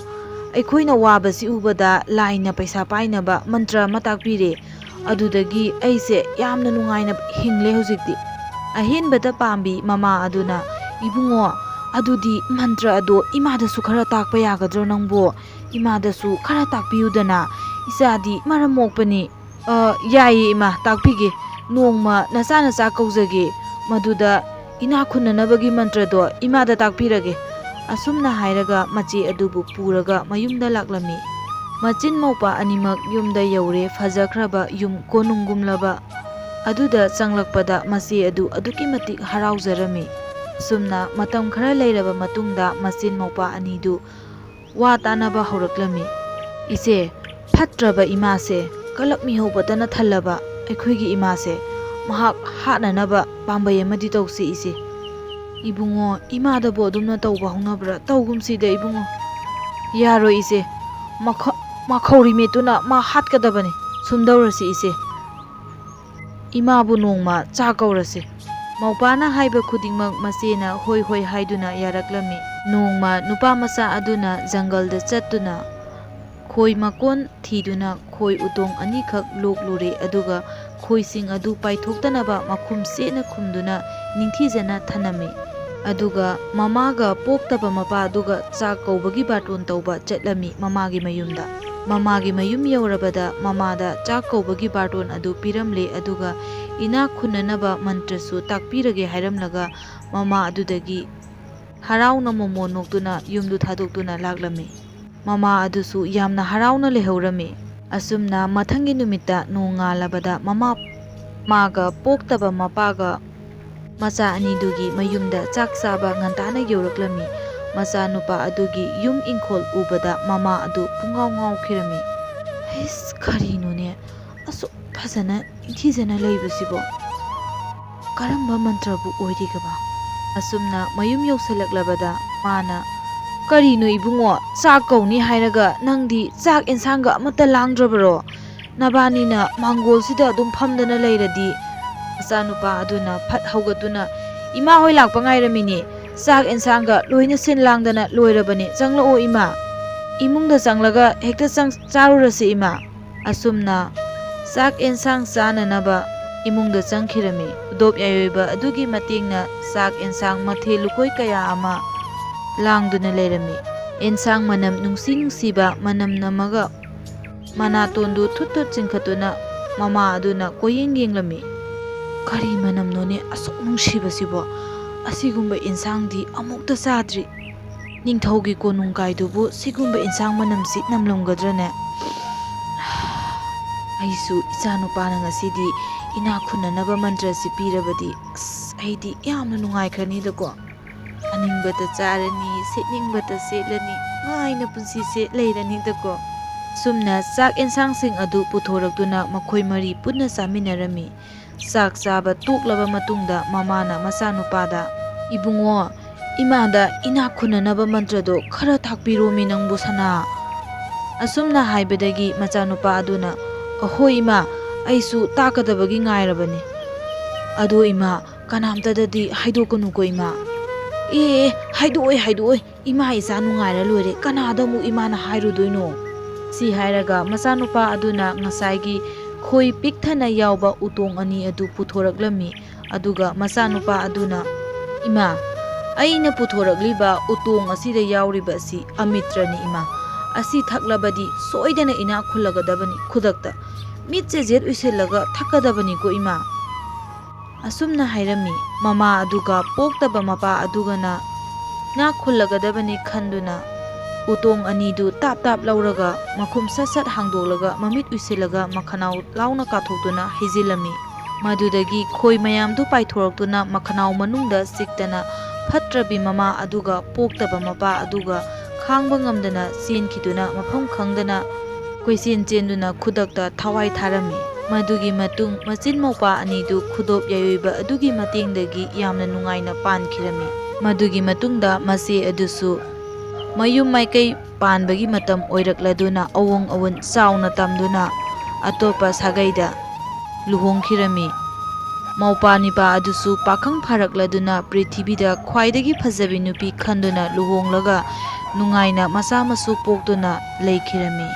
ꯑꯩꯈꯣꯏꯅ ꯋꯥꯕꯁꯤ ꯎꯕꯗ ꯂꯥꯏꯅ ꯄꯩꯁꯥ ꯄꯥꯏꯅꯕ ꯃꯟꯇ꯭ꯔ ꯑꯃ ꯇꯥꯛꯄꯤꯔꯦ꯫ ꯑꯗꯨꯗꯒꯤ ꯑꯩꯁꯦ ꯌꯥꯝꯅ ꯅꯨꯡꯉꯥꯏꯅ ꯍꯤꯡꯂꯦ ꯍꯧꯖꯤꯛꯇꯤ꯫" ꯑꯍꯦꯟꯕꯗ ꯄꯥꯝꯕꯤ ꯃꯃꯥ ꯑꯗꯨꯅ, "ꯏꯕꯨꯡꯉꯣ, ꯑꯗꯨꯗꯤ ꯃꯟꯇ꯭ꯔ ꯑꯗꯣ ꯏꯃꯥꯗꯁꯨ ꯈꯔ ꯇꯥꯛꯄ ꯌꯥꯒꯗ꯭ꯔꯣ ꯅꯪꯕꯣ? ꯏꯃꯥꯗꯁꯨ ꯈꯔ ꯇꯥꯛꯄꯤꯌꯨꯗꯅ꯫ ꯏꯆꯥꯗꯤ ꯃꯔꯝ ꯃꯣꯛꯄꯅꯤ꯫" "ꯑ, ꯌꯥꯏꯌꯦ ꯏꯃꯥ, ꯇꯥꯛꯄꯤꯒꯦ꯫ ꯅꯣꯡꯃ ꯅꯆꯥ ꯅꯆꯥ ꯀꯧꯖꯒꯦ, ꯃꯗꯨꯗ ꯏꯅꯥꯛ ꯈꯨꯟꯅꯅꯕꯒꯤ ꯃꯟꯇ꯭ꯔꯗꯣ ꯏꯃꯥꯗ ꯇꯥꯛꯄꯤꯔꯒꯦ꯫" ꯑꯁꯨꯝꯅ ꯍꯥꯏꯔꯒ ꯃꯆꯦ ꯑꯗꯨꯕꯨ ꯄꯨꯔꯒ ꯃꯌꯨꯝꯗ ꯂꯥꯛꯂꯝꯃꯤ꯫ ꯃꯆꯤꯟ ꯃꯧꯄꯥ ꯑꯅꯤꯃꯛ ꯌꯨꯝꯗ ꯌꯧꯔꯦ꯫ ꯐꯖꯈ꯭ꯔꯕ ꯌꯨꯝ ꯀꯣꯅꯨꯡꯒꯨꯝꯂꯕ ꯑꯗꯨꯗ ꯆꯪꯂꯛꯄꯗ ꯃꯆꯦ ꯑꯗꯨ ꯑꯗꯨꯛꯀꯤ ꯃꯇꯤꯛ ꯍꯔꯥꯎꯖꯔꯝꯃꯤ꯫ ꯑꯁꯨꯝꯅ ꯃꯇꯝ ꯈꯔ ꯂꯩꯔꯕ ꯃꯇꯨꯡꯗ ꯃꯆꯤꯟ ꯃꯧꯄꯥ ꯑꯅꯤꯗꯨ ꯋꯥ ꯇꯥꯅꯕ ꯍꯧꯔꯛꯂꯝꯃꯤ꯫ "ꯏꯆꯦ, ꯐꯠꯇ꯭ꯔꯕ ꯏꯃꯥꯁꯦ, ꯀꯂꯛ ꯃꯤꯍꯧꯕꯇꯅ ꯊꯜꯂꯕ ꯑꯩꯈꯣꯏꯒꯤ ꯏꯃꯥꯁꯦ, ꯃꯍꯥꯛ ꯍꯥꯠꯅꯅꯕ ꯄꯥꯝꯕꯩ ꯑꯃꯗꯤ ꯇꯧꯁꯤ ꯏꯆꯦ꯫" "ꯏꯕꯨꯡꯉꯣ, ꯏꯃꯥꯗꯕꯨ ꯑꯗꯨꯝꯅ ꯇꯧꯕ ꯍꯧꯅꯕ꯭ꯔꯥ? ꯇꯧꯒꯨꯝꯁꯤꯗ ꯏꯕꯨꯡꯉꯣ꯫" "ꯌꯥꯔꯣꯏ ꯏꯆꯦ, ꯃꯈ-, ꯃꯈꯧꯔꯤ ꯃꯦꯠꯇꯨꯅ ꯃꯥ ꯍꯥꯠꯀꯗꯕꯅꯤ꯫ ꯁꯨꯝꯗꯧꯔꯁꯤ ꯏꯆꯦ, ꯏꯃꯥꯕꯨ ꯅꯣꯡꯃ ꯆꯥ ꯀꯧꯔꯁꯤ꯫" ꯃꯧꯄꯥꯅ ꯍꯥꯏꯕ ꯈꯨꯗꯤꯡꯃꯛ ꯃꯆꯦꯅ ꯍꯣꯏ ꯍꯣꯏ ꯍꯥꯏꯗꯨꯅ ꯌꯥꯔꯛꯂꯝꯃꯤ꯫ ꯅꯣꯡꯃ ꯅꯨꯄꯥ ꯃꯆꯥ ꯑꯗꯨꯅ ꯖꯪꯒꯜꯗ ꯆꯠꯇꯨꯅ ꯈꯣꯏ ꯃꯀꯣꯟ ꯊꯤꯗꯨꯅ ꯈꯣꯏ ꯎꯇꯣꯡ ꯑꯅꯤꯈꯛ ꯂꯣꯛꯂꯨꯔꯦ, ꯑꯗꯨꯒ ꯈꯣꯏꯁꯤꯡ ꯑꯗꯨ ꯄꯥꯏꯊꯣꯛꯇꯅꯕ ꯃꯈꯨꯝ ꯆꯦꯠꯅ ꯈꯨꯝꯗꯨꯅ ꯅꯤꯡꯊꯤꯖꯅ ꯊꯅꯝꯃꯤ꯫ ꯑꯗꯨꯒ ꯃꯃꯥꯒ ꯄꯣꯛꯇꯕ ꯃꯄꯥ ꯑꯗꯨꯒ ꯆꯥꯛ ꯀꯧꯕꯒꯤ ꯕꯥꯔꯇꯣꯟ ꯇꯧꯕ ꯆꯠꯂꯝꯃꯤ ꯃꯃꯥꯒꯤ ꯃꯌꯨꯝꯗ꯫ ꯃꯃꯥꯒꯤ ꯃꯌꯨꯝ ꯌꯧꯔꯕꯗ ꯃꯃꯥꯗ ꯆꯥꯛ ꯀꯧꯕꯒꯤ ꯕꯥꯔꯇꯣꯟ ꯑꯗꯨ ꯄꯤꯔꯝꯂꯦ, ꯑꯗꯨꯒ ꯏꯅꯥꯛ ꯈꯨꯟꯅꯅꯕ ꯃꯟꯇ꯭ꯔꯁꯨ ꯇꯥꯛꯄꯤꯔꯒꯦ ꯍꯥꯏꯔꯝꯂꯒ ꯃꯃꯥ ꯑꯗꯨꯗꯒꯤ ꯍꯔꯥꯎꯅ ꯃꯣꯃꯣꯟ ꯅꯣꯛꯇꯨꯅ ꯌꯨꯝꯗꯨ ꯊꯥꯗꯣꯛꯇꯨꯅ ꯂꯥꯛꯂꯝꯃꯤ꯫ ꯃꯃꯥ ꯑꯗꯨꯁꯨ ꯌꯥꯝꯅ ꯍꯔꯥꯎꯅ ꯂꯩꯍꯧꯔꯝꯃꯤ꯫ ꯑꯁꯨꯝꯅ ꯃꯊꯪꯒꯤ ꯅꯨꯃꯤꯠꯇ ꯅꯣꯡꯉꯥꯜꯂꯕꯗ ꯃꯃꯥ, ꯃꯥꯒ ꯄꯣꯛꯇꯕ ꯃꯄꯥꯒ ꯃꯆꯥ ꯑꯅꯤꯗꯨꯒꯤ ꯃꯌꯨꯝꯗ ꯆꯥꯛ ꯆꯥꯕ ꯉꯟꯇꯥꯅ ꯌꯧꯔꯛꯂꯝꯃꯤ꯫ ꯃꯆꯥꯅꯨꯄꯥ ꯑꯗꯨꯒꯤ ꯌꯨꯝ ꯏꯪꯈꯣꯜ ꯎꯕꯗ ꯃꯃꯥ ꯑꯗꯨ ꯄꯨꯡꯉꯥꯎ ꯉꯥꯎꯈꯤꯔꯝꯃꯤ꯫ "ꯍꯩꯁ, ꯀꯔꯤꯅꯣꯅꯦ? ꯑꯁꯨꯛ ꯐꯖꯅ ꯅꯤꯡꯊꯤꯖꯅ ꯂꯩꯕꯁꯤꯕꯣ? ꯀꯔꯝꯕ ꯃꯟꯇ꯭ꯔꯕꯨ ꯑꯣꯏꯔꯤꯒꯕ?" ꯑꯁꯨꯝꯅ ꯃꯌꯨꯝ ꯌꯧꯁꯤꯜꯂꯛꯂꯕꯗ ꯃꯥꯅ, "ꯀꯔꯤꯅꯣ ꯏꯕꯨꯡꯉꯣ, ꯆꯥꯛ ꯀꯧꯅꯤ ꯍꯥꯏꯔꯒ ꯅꯪꯗꯤ ꯆꯥꯛ ꯑꯦꯟꯁꯥꯡꯒ ꯑꯃꯠꯇ ꯂꯥꯡꯗ꯭ꯔꯕꯔꯣ? ꯅꯕꯥꯅꯤꯅ ꯃꯥꯡꯒꯣꯜꯁꯤꯗ ꯑꯗꯨꯝ ꯐꯝꯗꯅ ꯂꯩꯔꯗꯤ?" ꯃꯆꯥꯅꯨꯄꯥ ꯑꯗꯨꯅ ꯐꯠ ꯍꯧꯒꯠꯇꯨꯅ, "ꯏꯃꯥ ꯍꯣꯏ ꯂꯥꯛꯄ ꯉꯥꯏꯔꯝꯃꯤꯅꯦ꯫ ꯆꯥꯛ ꯑꯦꯟꯁꯥꯡꯒ ꯂꯣꯏꯅ ꯁꯤꯟ ꯂꯥꯡꯗꯅ ꯂꯣꯏꯔꯕꯅꯦ꯫ ꯆꯪꯂꯛꯑꯣ ꯏꯃꯥ꯫ ꯏꯃꯨꯡꯗ ꯆꯪꯂꯒ ꯍꯦꯛꯇ ꯆꯪ-, ꯆꯥꯔꯨꯔꯁꯤ ꯏꯃꯥ꯫" ꯑꯁꯨꯝꯅ ꯆꯥꯛ ꯑꯦꯟꯁꯥꯡ ꯆꯥꯅꯅꯕ ꯏꯃꯨꯡꯗ ꯆꯪꯈꯤꯔꯝꯃꯤ꯫ ꯈꯨꯗꯣꯞ ꯌꯥꯏꯑꯣꯏꯕ ꯑꯗꯨꯒꯤ ꯃꯇꯦꯡꯅ ꯆꯥꯛ ꯑꯦꯟꯁꯥꯡ ꯃꯊꯦꯜ ꯂꯨꯀꯣꯏ ꯀꯌꯥ ꯑꯃ ꯂꯥꯡꯗꯨꯅ ꯂꯩꯔꯝꯃꯤ꯫ ꯑꯦꯟꯁꯥꯡ ꯃꯅꯝ ꯅꯨꯡꯁꯤ ꯅꯨꯡꯁꯤꯕ ꯃꯅꯝ ꯅꯝꯃꯒ ꯃꯅꯥꯇꯣꯟꯗꯨ ꯊꯨꯠ ꯊꯨꯠ ꯆꯤꯡꯈꯠꯇꯨꯅ ꯃꯃꯥ ꯑꯗꯨꯅ ꯀꯣꯏꯌꯦꯡ ꯌꯦꯡꯂꯝꯃꯤ꯫ "ꯀꯔꯤ ꯃꯅꯝꯅꯣꯅꯦ ꯑꯁꯨꯛ ꯅꯨꯡꯁꯤꯕꯁꯤꯕꯣ? ꯑꯁꯤꯒꯨꯝꯕ ꯏꯟꯁꯥꯡꯗꯤ ꯑꯃꯨꯛꯇ ꯆꯥꯗ꯭ꯔꯤ꯫ ꯅꯤꯡꯊꯧꯒꯤ ꯀꯣꯅꯨꯡ ꯀꯥꯏꯗꯨꯕꯨ ꯁꯤꯒꯨꯝꯕ ꯏꯟꯁꯥꯡ ꯃꯅꯝꯁꯤ ꯅꯝꯂꯝꯒꯗ꯭ꯔꯅꯦ? ꯑꯩꯁꯨ ꯏꯆꯥꯅꯨꯄꯥꯅ ꯉꯁꯤꯗꯤ ꯏꯅꯥꯛ ꯈꯨꯟꯅꯅꯕ ꯃꯟꯇ꯭ꯔꯁꯤ ꯄꯤꯔꯕꯗꯤ, ꯑꯁ, ꯑꯩꯗꯤ ꯌꯥꯝꯅ ꯅꯨꯡꯉꯥꯏꯈ꯭ꯔꯅꯤꯗꯀꯣ꯫ ꯆꯥꯅꯤꯡꯕꯇ ꯆꯥꯔꯅꯤ, ꯁꯦꯠꯅꯤꯡꯕꯇ ꯁꯦꯠꯂꯅꯤ, ꯅꯨꯡꯉꯥꯏꯅ ꯄꯨꯟꯁꯤꯁꯦ ꯂꯩꯔꯅꯤꯗꯀꯣ꯫" ꯁꯨꯝꯅ ꯆꯥꯛ ꯑꯦꯟꯁꯥꯡꯁꯤꯡ ꯑꯗꯨ ꯄꯨꯊꯣꯔꯛꯇꯨꯅ ꯃꯈꯣꯏ ꯃꯔꯤ ꯄꯨꯟꯅ ꯆꯥꯃꯤꯟꯅꯔꯝꯃꯤ꯫ ꯆꯥꯛ ꯆꯥꯕ ꯇꯣꯛꯂꯕ ꯃꯇꯨꯡꯗ ꯃꯃꯥꯅ ꯃꯆꯥꯅꯨꯄꯥꯗ, "ꯏꯕꯨꯡꯉꯣ, ꯏꯃꯥꯗ ꯏꯅꯥꯛ ꯈꯨꯟꯅꯅꯕ ꯃꯟꯇ꯭ꯔꯗꯣ ꯈꯔ ꯇꯥꯛꯄꯤꯔꯣꯃꯤ ꯅꯪꯕꯨ ꯁꯅꯥ꯫" ꯑꯁꯨꯝꯅ ꯍꯥꯏꯕꯗꯒꯤ ꯃꯆꯥꯅꯨꯄꯥ ꯑꯗꯨꯅ, "ꯑꯍꯣꯏ ꯏꯃꯥ, ꯑꯩꯁꯨ ꯇꯥꯛꯀꯗꯕꯒꯤ ꯉꯥꯏꯔꯕꯅꯤ꯫ ꯑꯗꯣ ꯏꯃꯥ, ꯀꯅꯥꯝꯇꯗꯗꯤ ꯍꯥꯏꯗꯣꯛꯀꯅꯨꯀꯣ ꯏꯃꯥ꯫" "ꯑꯦ, ꯑꯦ, ꯍꯥꯏꯗꯣꯛꯑꯣꯏ, ꯍꯥꯏꯗꯣꯛꯑꯣꯏ꯫ ꯏꯃꯥ ꯏꯆꯥ ꯅꯨꯡꯉꯥꯏꯔ ꯂꯣꯏꯔꯦ꯫ ꯀꯅꯥꯗ ꯑꯃꯨꯛ ꯏꯃꯥꯅ ꯍꯥꯏꯔꯨꯗꯣꯏꯅꯣ?" ꯁꯤ ꯍꯥꯏꯔꯒ ꯃꯆꯥꯅꯨꯄꯥ ꯑꯗꯨꯅ ꯉꯁꯥꯏꯒꯤ ꯈꯣꯏ ꯄꯤꯛꯊꯟꯅ ꯌꯥꯎꯕ ꯎꯇꯣꯡ ꯑꯅꯤ ꯑꯗꯨ ꯄꯨꯊꯣꯔꯛꯂꯝꯃꯤ꯫ ꯑꯗꯨꯒ ꯃꯆꯥꯅꯨꯄꯥ ꯑꯗꯨꯅ, "ꯏꯃꯥ, ꯑꯩꯅ ꯄꯨꯊꯣꯔꯛꯂꯤꯕ ꯎꯇꯣꯡ ꯑꯁꯤꯗ ꯌꯥꯎꯔꯤꯕ ꯑꯁꯤ ꯑꯃꯤꯇ꯭ꯔꯅꯤ ꯏꯃꯥ꯫ ꯑꯁꯤ ꯊꯛꯂꯕꯗꯤ ꯁꯣꯏꯗꯅ ꯏꯅꯥꯛ ꯈꯨꯜꯂꯒꯗꯕꯅꯤ꯫ ꯈꯨꯗꯛꯇ ꯃꯤꯠꯁꯦ ꯖꯦꯠ ꯎꯏꯁꯤꯜꯂꯒ ꯊꯛꯀꯗꯕꯅꯤꯀꯣ ꯏꯃꯥ꯫ ꯑꯁꯨꯝꯅ ꯍꯥꯏꯔꯝꯃꯤ꯫ ꯃꯃꯥ ꯑꯗꯨꯒ ꯄꯣꯛꯇꯕ ꯃꯄꯥ ꯑꯗꯨꯒꯅ ꯏꯅꯥꯛ ꯈꯨꯜꯂꯒꯗꯕꯅꯤ ꯈꯟꯗꯨꯅ ꯎꯇꯣꯡ ꯑꯅꯤꯗꯨ ꯇꯥꯞ ꯇꯥꯞ ꯂꯧꯔꯒ ꯃꯈꯨꯝ ꯁꯠ ꯁꯠ ꯍꯥꯡꯗꯣꯛꯂꯒ ꯃꯃꯤꯠ ꯎꯏꯁꯤꯜꯂꯒ ꯃꯈꯅꯥꯎ ꯂꯥꯎꯅ ꯀꯥꯊꯣꯛꯇꯨꯅ ꯍꯩꯖꯤꯜꯂꯝꯃꯤ꯫ ꯃꯗꯨꯗꯒꯤ ꯈꯣꯏ ꯃꯌꯥꯝꯗꯨ ꯄꯥꯏꯊꯣꯔꯛꯇꯨꯅ ꯃꯈꯅꯥꯎ ꯃꯅꯨꯡꯗ ꯆꯤꯛꯇꯅ ꯐꯠꯇ꯭ꯔꯕꯤ ꯃꯃꯥ ꯑꯗꯨꯒ ꯄꯣꯛꯇꯕ ꯃꯄꯥ ꯑꯗꯨꯒ ꯈꯥꯡꯕ ꯉꯝꯗꯅ ꯆꯦꯟꯈꯤꯗꯨꯅ ꯃꯐꯝ ꯈꯪꯗꯅ ꯀꯣꯏꯆꯦꯟ ꯆꯦꯟꯗꯨꯅ ꯈꯨꯗꯛꯇ ꯊꯋꯥꯏ ꯊꯥꯔꯝꯃꯤ꯫ ꯃꯗꯨꯒꯤ ꯃꯇꯨꯡ ꯃꯆꯤꯟ ꯃꯧꯄꯥ ꯑꯅꯤꯗꯨ ꯈꯨꯗꯣꯞ ꯌꯥꯏꯑꯣꯏꯕ ꯑꯗꯨꯒꯤ ꯃꯇꯦꯡꯗꯒꯤ ꯌꯥꯝꯅ ꯅꯨꯡꯉꯥꯏꯅ ꯄꯥꯟꯈꯤꯔꯝꯃꯤ꯫ ꯃꯗꯨꯒꯤ ꯃꯇꯨꯡꯗ ꯃꯆꯦ ꯑꯗꯨꯁꯨ ꯃꯌꯨꯝ ꯃꯥꯏꯀꯩ ꯄꯥꯟꯕꯒꯤ ꯃꯇꯝ ꯑꯣꯏꯔꯛꯂꯗꯨꯅ ꯑꯋꯣꯡ ꯑꯋꯣꯟ ꯆꯥꯎꯅ ꯇꯝꯗꯨꯅ ꯑꯇꯣꯞꯄ ꯁꯥꯒꯩꯗ ꯂꯨꯍꯣꯡꯈꯤꯔꯝꯃꯤ꯫ ꯃꯧꯄꯥ ꯅꯤꯄꯥ ꯑꯗꯨꯁꯨ ꯄꯥꯈꯪ ꯐꯥꯔꯛꯂꯗꯨꯅ ꯄ꯭ꯔꯤꯊꯤꯕꯤꯗ ꯈ꯭ꯋꯥꯏꯗꯒꯤ ꯐꯖꯕꯤ ꯅꯨꯄꯤ ꯈꯟꯗꯨꯅ ꯂꯨꯍꯣꯡꯂꯒ ꯅꯨꯡꯉꯥꯏꯅ ꯃꯆꯥ ꯃꯁꯨ ꯄꯣꯛꯇꯨꯅ ꯂꯩꯈꯤꯔꯝꯃꯤ꯫